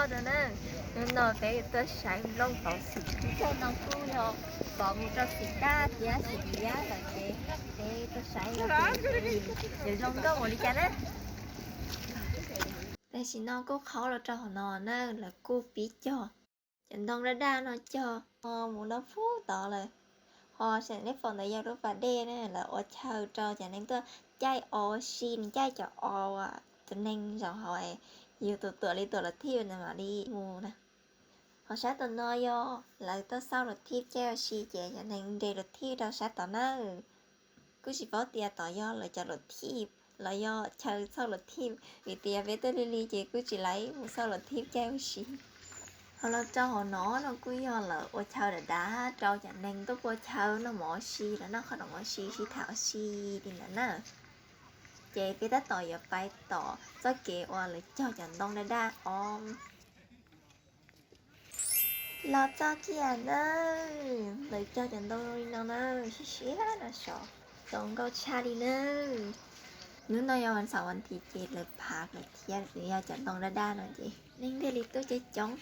Hnub no peb tuaj saib nplooj pauv xim, txoj no kuj yog pauv mus rau xim daj thiab xim liab lawm ces peb tuaj saib no yuav zoo nkauj mus li cas na. Tam sim no kuj qhov los rau hauv no na, lawv kuj pib cog cov ntoo daj daj no cog mus no puag tod lawm. Ho saib nej pom ntawd yog lub pas dej na, lawv ua chaw rau cov neeg tuaj caij o ua si, caij cov o uas tus neeg zaum hauv yus tus tuam li tuam los thij ntawd mam li mus na. Ho sab tom no yog lawv tuaj xauj los thij caij ua si ces cov neeg nres los thij rau sab tom na. Kuj tsis paub tias tod yog lawv cov los thij los yog chaw xauj los thij, vim tias peb tuaj lig lig ces kuj tsis laib mus xauj los thij caij ua si. Ho los rau hauv no no kuj yog lawv ua chaw dav dav rau cov neeg tuaj pua chaw noj mov ua si los noj qhov rooj ua si sib tham ua si li ntawd na. Ces peb tab tom yuav pais tom txoj kev uas lawv cog cov ntoo daj daj os. Los txog kiag na, lawv cog cov ntoo li no na, siab siab no sov, zoo nkauj tshaj li na. Hnub no yog vas xaum vas thiv ces lawv phav lawm thiab, nws yog cov ntoo daj daj no ces neeg thiaj li tuaj coob coob.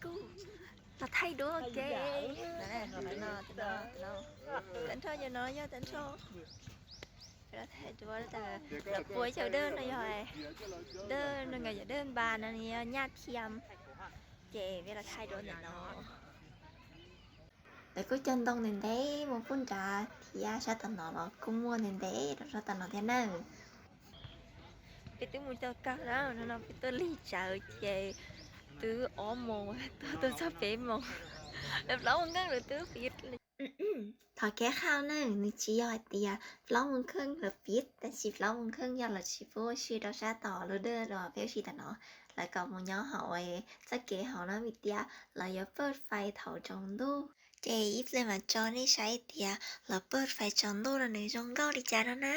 Kuj los thaij duab ua ke. Tag nrho cov no yog tag nrho, los thaij duab, lawv pua chaw dawj no yog dawj no, nkawd cov dawj npas no nws yog nyaj thiam. Ces peb los thaij duab ntawm no. Lawv kuj cog ntoo ntev ntev mus pub nrad thiab, sab tom no los kuj muaj ntev ntev rau sab tom no thiab na. Peb twb mus tau kawg na, no no peb tuaj lig tsawv ces twb ob moos tuaj, tuaj txog peb moos, lawv plaub moos kheej lawv twb pib. Thov kev qhia na, nws tsis yog hais tias plaub moos kheej lawv pib, tab sis plaub moos kheej yog lawv tsis pub ua si rau sab tom lub dawj uas peb ua si tom no, lawv kom mus nyob hauv txoj kev hauv no vim tias lawv yuav pawj fais thaum tsaus ntuj. Ces ib pliag mam tso nej saib tias lawv pawj fais tsaus ntuj no nws zoo nkauj li cas no na.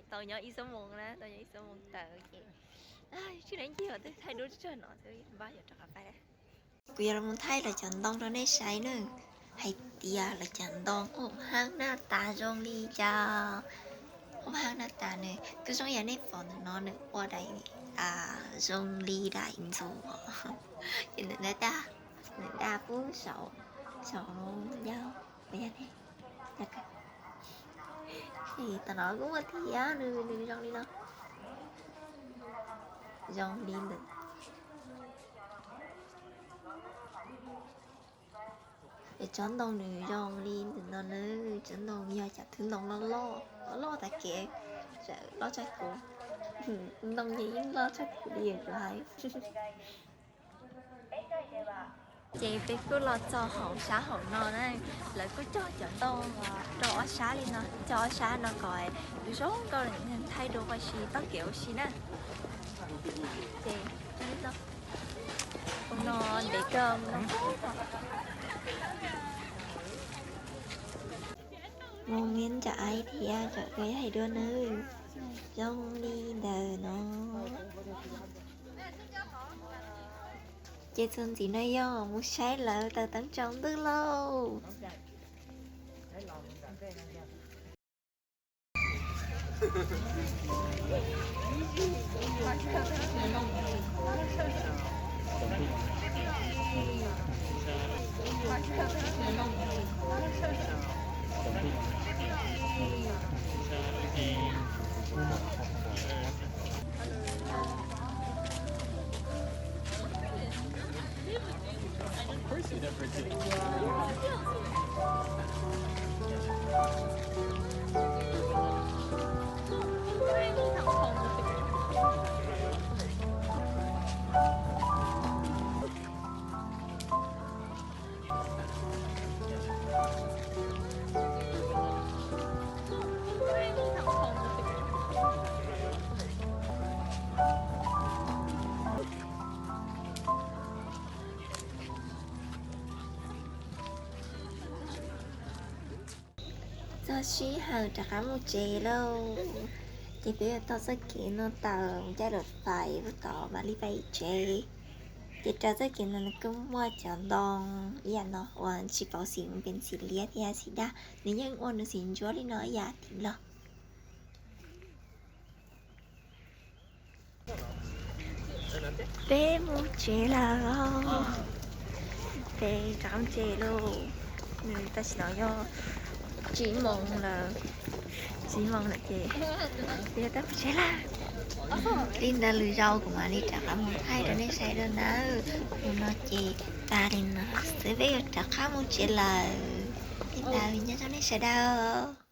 Tau nyob ib xuab moos na, tau nyob ib xuab moos tawm ces tsis tau ncig os, twb thaij duab tsawg no xwb, npaj yuav rov qab pais. Kuv yuav los mus thaij lawv cov ntoo rau nej saib na, hais tias lawv cov ntoo hom hab naj tas zoo li cas. Hom hab naj tas nws kuj zoo yam nej pom ntawm no, nws ua daim zoo li daim ntxuav, ces nws daj, nws daj pub saum, saum yau, yog ne. Tam no kuj muaj thiab, nws, nws zoo li no, zoo li ntawm es tsob ntoo nws zoo li ntawm no na. Tsob ntoo yog cov thwv ntoo loj loj, loj loj tas kev, loj tshaj kuv. Ntoo yeej loj tshaj kuv li kuv hais. Ces peb kuj los txog hauv sab hauv no na, lawv kuj cog cov ntoo rau ob sab li no, cog ob sab no kom zoo nkauj, thaij duab ua si, txoj kev ua si na. Ces no ntev kawg no. Mus ntsam aib thiab tsam kawg hais duab nawb, zoo li ntawm no. Ces txuas ntxiv no yog mus saib lawv taws teeb tsaus ntuj lauj. Txog sij hawm rov qab mus tsev lauj. Ces peb yuav taug txoj kev no tawm mus caij lawv fais ub tod mam li peb tsev. Ces raws txoj kev no nws kuj muaj cov ntoo ib yam no uas tsis pauv xim, nws pem xim liab thiab xim daj, nws yeej ua nws xim ntsuab li no ib yam tim los. Peb mus tsev lawm os. Peb rov qab mus tsev lauj. Nws tam sim no yog tsib moos lawm. Tsib moos lawm ces peb yuav tau mus tsev lawm. Li ntawd lwm zaus kuv mam li rov qab mus thaij rau nej saib dua nawb. Hnub no ces tas li no xwb, peb yuav rov qab mus tsev lawm. Li ntawd nyob zoo nej sawv daws.